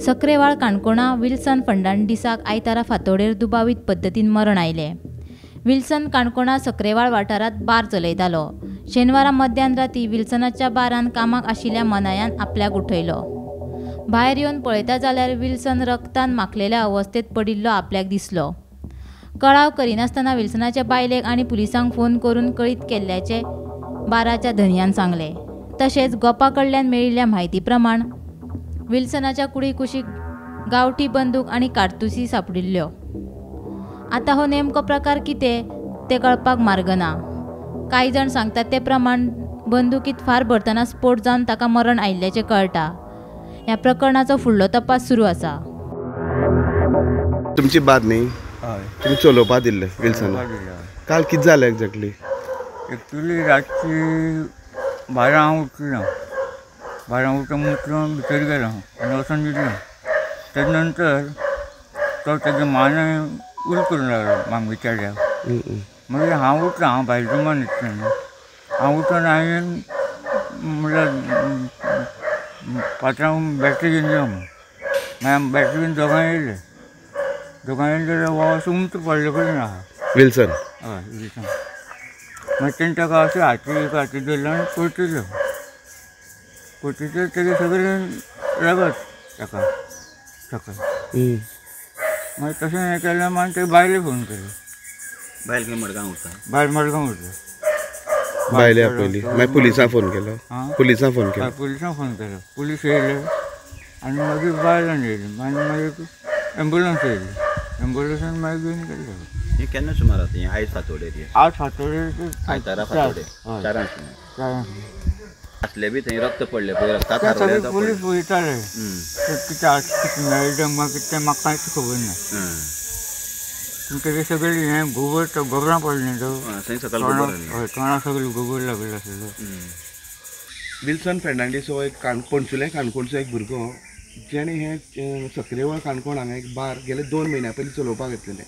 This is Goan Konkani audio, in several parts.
सक्रेवाळ काणकोणा विल्सन फर्नांडीसाक आयतारा फांतोडेर दुबावीत पद्दतीन मरण आयलें. विल्सन काणकोणा सक्रेवाळ वाठारांत बार चलयतालो. शेनवारा मध्यान राती विल्सनाच्या बारान कामाक आशिल्ल्या मनायान आपल्याक उठयलो. भायर येवन पळयता जाल्यार विल्सन रक्तान माखलेल्या अवस्थेत पडिल्लो आपल्याक दिसलो. कळाव करिनासतना विल्सनाच्या बायलेक आनी पुलिसांक फोन करून कळीत केल्ल्याचें बाराच्या धनयान सांगलें. तशेंच गोपा कडल्यान मेळिल्ल्या म्हायती प्रमाण विल्सनाच्या कुडी कुशीक गांवठी बंदूक आनी कारतुसी सांपडिल्ल्यो. आतां हो नेमको प्रकार कितें तें कळपाक मार्ग ना. कांय जाण सांगतात ते प्रमाण बंदुकीत फार भरतना स्फोट जावन ताका मरण आयिल्ल्याचें कळटा. ह्या प्रकरणाचो फुडलो तपास सुरू आसा. तुमची बात न्ही, तुमी चलोवपा दिल्ले विल्सन, काल कितें जालें एक्झॅक्टली? एक्चुली रातची 12 हांव उठलो, 12 उठून उठलो भितर गेलो आनी वचून न्हिदलो. तेजे नंतर तो तेजे मानाय उल करूंक लागलो मामगेच्या. मागीर हांव उठलो, हांव भायर रुमान न्हिदलो न्हू. हांव उठून हांवें म्हणल्यार पात्रांव बॅटरी घेवन यो म्हूण. मागीर बॅटरी घेवन दोगांय येयले. दोगांय येयले जाल्यार हो असो उंच पडले कडेन आहा विल्सन. हय विल्सन. मागीर तेणें ताका अशें हाती हाती धरलो आनी परतिलो. परतिलो तेजें सगळें रगत ताका सकयल. मागीर तशें हें केलें. मागीर ते बायले फोन केलो. बायल खंय मडगांव उरता? बायल मडगांव उरता. बायले आपयली, मागीर पुलिसांक फोन केलो. पुलिसांक फोन केलो. पुलिसांक फोन केलो. पुलीस येयले आनी मागीर बायलां येयली. मागीर मागीर एम्बुलन्स येयली. एम्बुलन्सान मागीर घेवन गेले. हें केन्ना सुमार आतां? हें आयज फांतोडेर? आज फांतोडेर, आयतारा फांतोडेर 4 सुमार. आसले बी थंय रक्त पडलें पळय, रक्ता सगळे पुलीस वयताले. कितें कितें मेळटा म्हाका तें म्हाका कांयच खबर ना. पूण तेजें सगळें हें गोबर गोबरां पडलें तो थंय सकयल, हय तोंडा सगळें गोबर लागलें आसलो. विल्सन फर्नांडीस हो एक पणसुलें काणकोणचो एक भुरगो जेणे हें सक्रेवाळ काणकोण हांगा एक बार गेले 2 म्हयन्या पयलीं चलोवपाक घेतलेलें.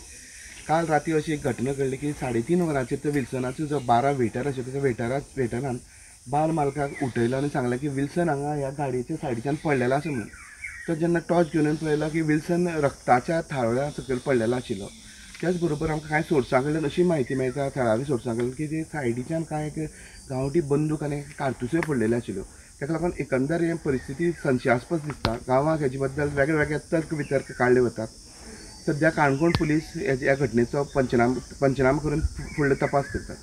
काल राती अशी एक घटना घडली की 3:30 वरांचेर तो विल्सनाचो जो बारा वेटर आशिल्लो त्या वेटरान बार मालकाक उठयलो आनी सांगलें की विल्सन हांगा ह्या गाडयेच्या सायडीच्यान पडलेलो आसा म्हणून. तो जेन्ना टॉर्च घेवन पळयलो की विल्सन रक्ताच्या थाळ्या सकयल पडलेलो आशिल्लो. त्याच बरोबर आमकां कांय सोर्सां कडल्यान अशी म्हायती मेळटा, थळावी सोर्सां कडल्यान, की ते सायडीच्यान कांय एक गांवठी बंदूक आनी कारतुस्यो पडलेल्यो आशिल्ल्यो. ताका लागून एकंदर हे परिस्थिती संशयास्पद दिसता. गांवांत हेजे बद्दल वेगळे वेगळे तर्क वितर्क काडले वतात. सद्या काणकोण पुलीस ह्या घटनेचो पंचनामा करून फुडलो तपास करतात.